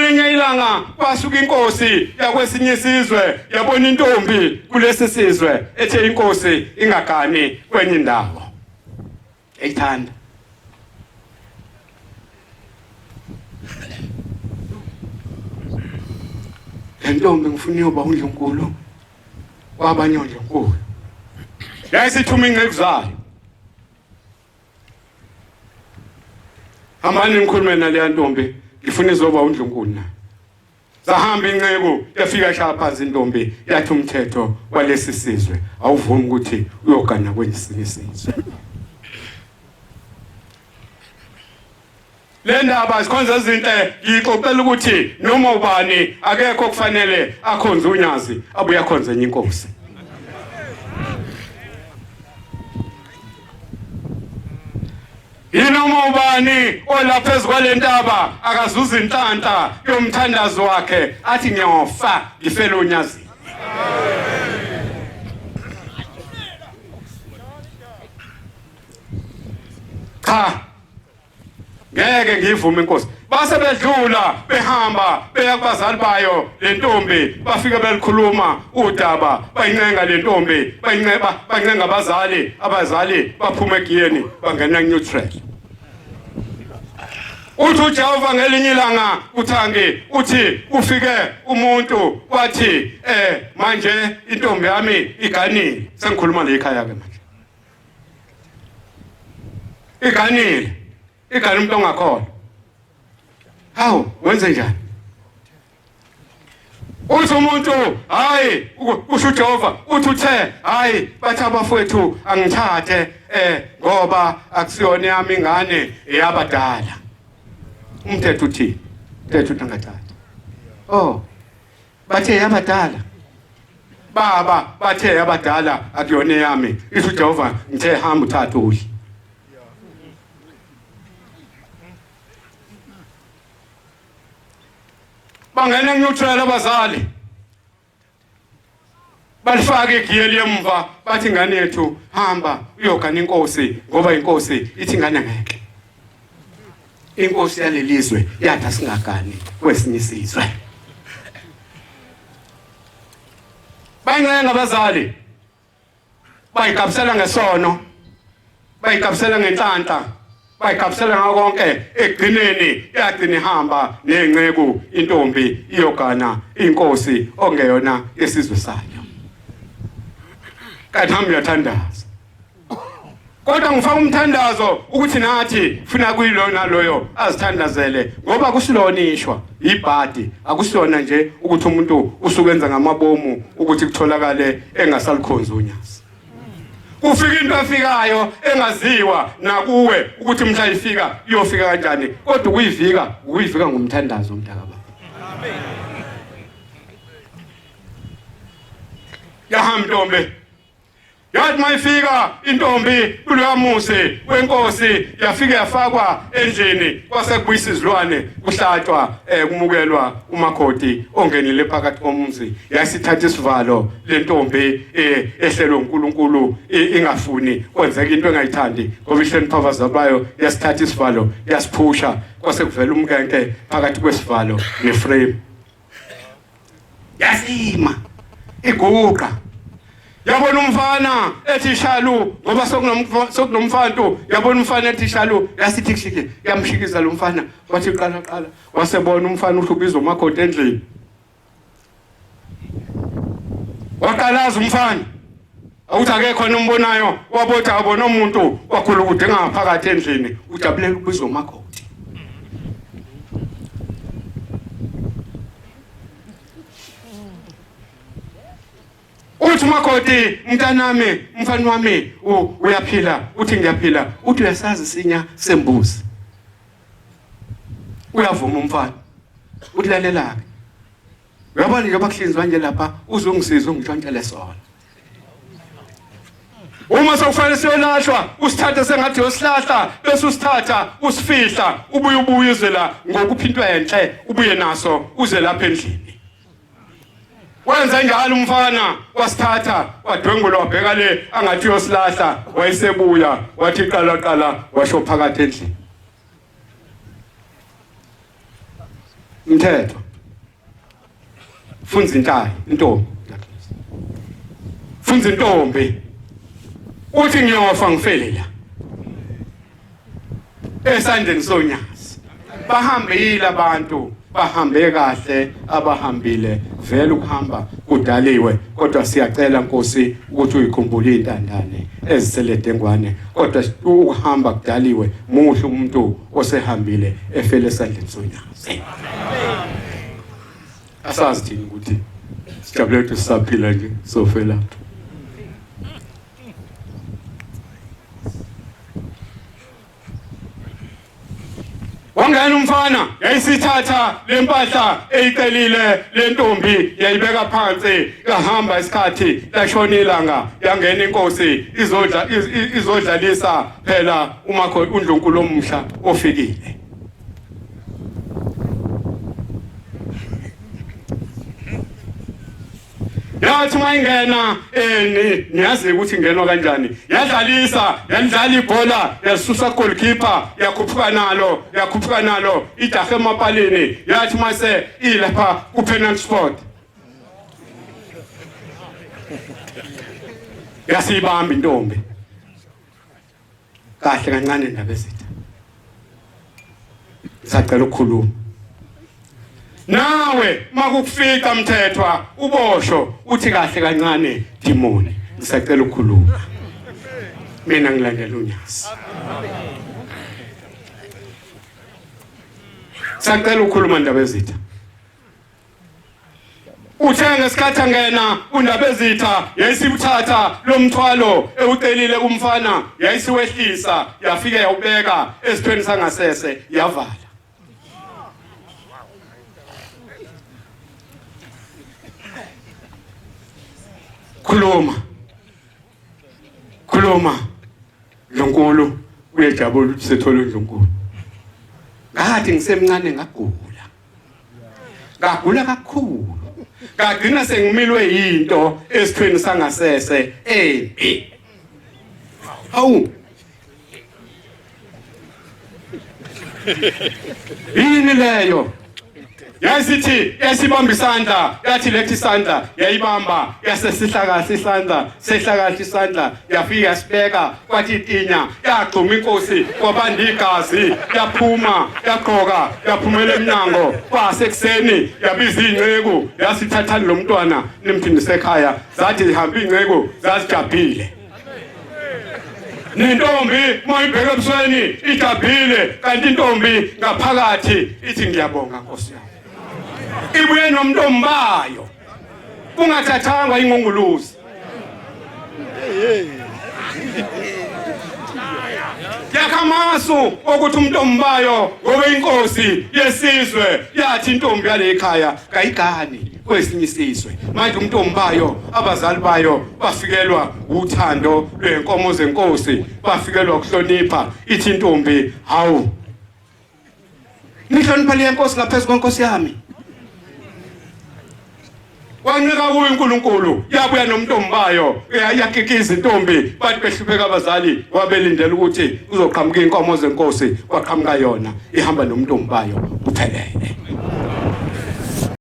Ngelinye ilanga kwasuka inkosi yakwesinye isizwe yabona intombi kulesi sizwe ethe inkosi ingagani kwenye indawo. Eyithanda. Le ntombi ngifuna iyoba undlunkulu kwabanye ondlunkulu. Yayisithuma inceku zayo. Hambani ngikhulume naleya ntombi ngifuna izoba undlunkulu na. Zahamba inceku yafika shaya phansi intombi yathi umthetho walesi sizwe awuvumi ukuthi uyogana kwesinye isizwe. Le ndaba zikhonza ezinhle ngiyixoxela ukuthi noma ubani akekho kufanele akhonze unyazi abuye akhonze enye inkosi. Yinoma ubani olapha phezu kwale ntaba akazuza inhlanhla yomthandazo wakhe athi ngiyofa ngifele unyazini. Cha ngeke ngiyivume inkosi base bedlula behamba beya kubazali bayo le ntombi bafike belikhuluma udaba bayincenga le ntombi bayinceba bancenga abazali abazali baphuma egiyeni bangena neutral uthi uJehova ngelinye ilanga uthangi uthi kufike umuntu wathi eh manje intombi yami iganile sengikhuluma le ekhaya ke manje iganile igane umuntu ongakholwa hawu wenze njani uthi umuntu hayi usho uJehova uthi uthe hayi bathi abafowethu angithathe eh ngoba akusiyona yami ingane eyabadala umthetho uthi umthetho uthi angathatha oh bathe yabadala baba bathe abadala akuyona eyami isho uJehova ngithe hamba uthathe udle Bangena neutral abazali balifaka igiye liyemva bathi ingane yethu hamba uyogana inkosi ngoba inkosi ithi ingane ngeke inkosi yalelizwe yathi asingagani kwesinye isizwe bayincenga abazali bayigabisela ngesono bayigabisela ngenhlanhla bayigabisela ngako konke ekugcineni yagcina ihamba nenceku intombi iyogana inkosi ongeyona yesizwe sayo kanti hamba uyathandaza kodwa ngifaka umthandazo ukuthi nathi funa kuyilona loyo azithandazele ngoba kusilona ishwa ibhadi akusona nje ukuthi umuntu usukenza ngamabomu ukuthi kutholakale engasalikhonzi unyazi kufika into efikayo engaziwa nakuwe ukuthi mhla ifika iyofika kanjani kodwa ukuyivika ukuyivika ngomthandazo mntaka baba amen yahamba ntombi Yathi mayifika intombi kuloya muzi wenkosi yafike yafakwa endlini kwase kubuyisa izilwane kuhlatshwa eh, kumukelwa umakoti ongenile phakathi komuzi yasithatha isivalo lentombi eh, ehlelwe uNkulunkulu ingafuni kwenzeka into engayithandi ngoba ihlonipha abazali bayo yasithatha isivalo yasiphusha kwase kuvela umnkenke phakathi kwesivalo neframe yasima iguqa yabona umfana ethi shalu ngoba sokunomfantu yabona umfana ethi shalu yasithi kushike yamshikiza lo mfana wathi qala qala wasebona umfana uthi ubizwa umakoti endlini waqalaza umfana awuthi akekho nombonayo wabothi abona umuntu wakhulu kude ngaphakathi endlini ujabulela ukubizwa umakoti uthi umakoti mntanami mfana wami uyaphila uthi ngiyaphila uthi uyasazi isinya sembuzi uyavuma umfana uthi lalela-ke uyabona nje bakuhlinzwa nje lapha uzongisiza ungitshontshele sona uma sekufanele siyolahlwa usithathe sengathi uyosilahla bese usithatha usifihla ubuye ubuye uze la ngokuphi into enhle ubuye naso uze lapha endlini wenze njalo umfana wasithatha wadwengula wabheka le angathi uyosilahla wayesebuya wathi qala qala washo phakathi endlini. Mthetho funza intayi intombi funza intombi uthi ngiyofa ngifele la esandleni sonyazi bahambile abantu bahambe kahle abahambile vele ukuhamba kudaliwe kodwa siyacela Nkosi ukuthi uyikhumbule intandane ezisele dengwane kodwa ukuhamba kudaliwe muhle umuntu osehambile efele esandleni sonyazi asazi thina ukuthi sijabule ukuthi sisaphila nje sofela Wangena umfana yayisithatha lempahla eyicelile lentombi yayibeka phansi yahamba isikhathi lashona ilanga yangena inkosi izodla izodlalisa phela umakho uNdlunkulu omusha ofikile. Yathi uma ingena eh niyazi ukuthi ingenwa kanjani. Yadlalisa, yadlala ibhola, yalisusa goalkeeper, yakhuphuka nalo, yakhuphuka nalo, ijahe emapalini. Yathi mase ilapha ku penalty spot. Yasibamba intombi. Kahle kancane ndaba ezitha. Ngisacela ukukhuluma. Nawe makukufica mthethwa ubosho uthi kahle kancane dimoni ngisacela ukukhuluma. Mina ngilandela unyazi. Sacela ukukhuluma ndaba ezitha. Uthe ngesikhathi angena uNdabezitha yayisiwuthatha lo mthwalo ewucelile kumfana yayisiwehlisa yafike yawubeka esithweni sangasese yavala. Khuluma. Khuluma. Ndlunkulu uyejabula ukuthi sethola uNdlunkulu. Ngathi ngisemncane ngagula. Ngagula kakhulu. Ngagcina sengimilwe yinto esithweni sangasese embi. Hawu. Yini leyo? Yayisithi yasibamba isandla yathi lethi isandla yayibamba yasesihla kahle isandla sehla kahle isandla yafika yasibeka kwathi itinya yagxuma inkosi kwabanda igazi yaphuma yagqoka yaphumela emnyango kwasekuseni yabiza iy'nceku yasithathani lo mntwana nimphindise ekhaya zathi zihamba iy'nceku zazijabhile nentombi uma ibheke ebusweni ijabhile kanti intombi ngaphakathi ithi ngiyabonga nkosi yami ibuye nomntombi bayo kungathathangwa ingunguluzi yakha amasu okuthi umntombi bayo ngoba inkosi yesizwe yathi intombi yale ekhaya kayigani kwesinye isizwe manje umntombi bayo abazali bayo bafikelwa uthando lwenkomo zenkosi bafikelwa ukuhlonipha ithi intombi hawu nihlonipha le nkosi ngaphezu kwenkosi yami wancika kuyo uNkulunkulu yabuya nomntombi bayo yakikiza intombi bathi behlupheka abazali wabelindela ukuthi kuzoqhamuka inkomo zenkosi kwaqhamuka yona ihamba nomntombi bayo kuphelele.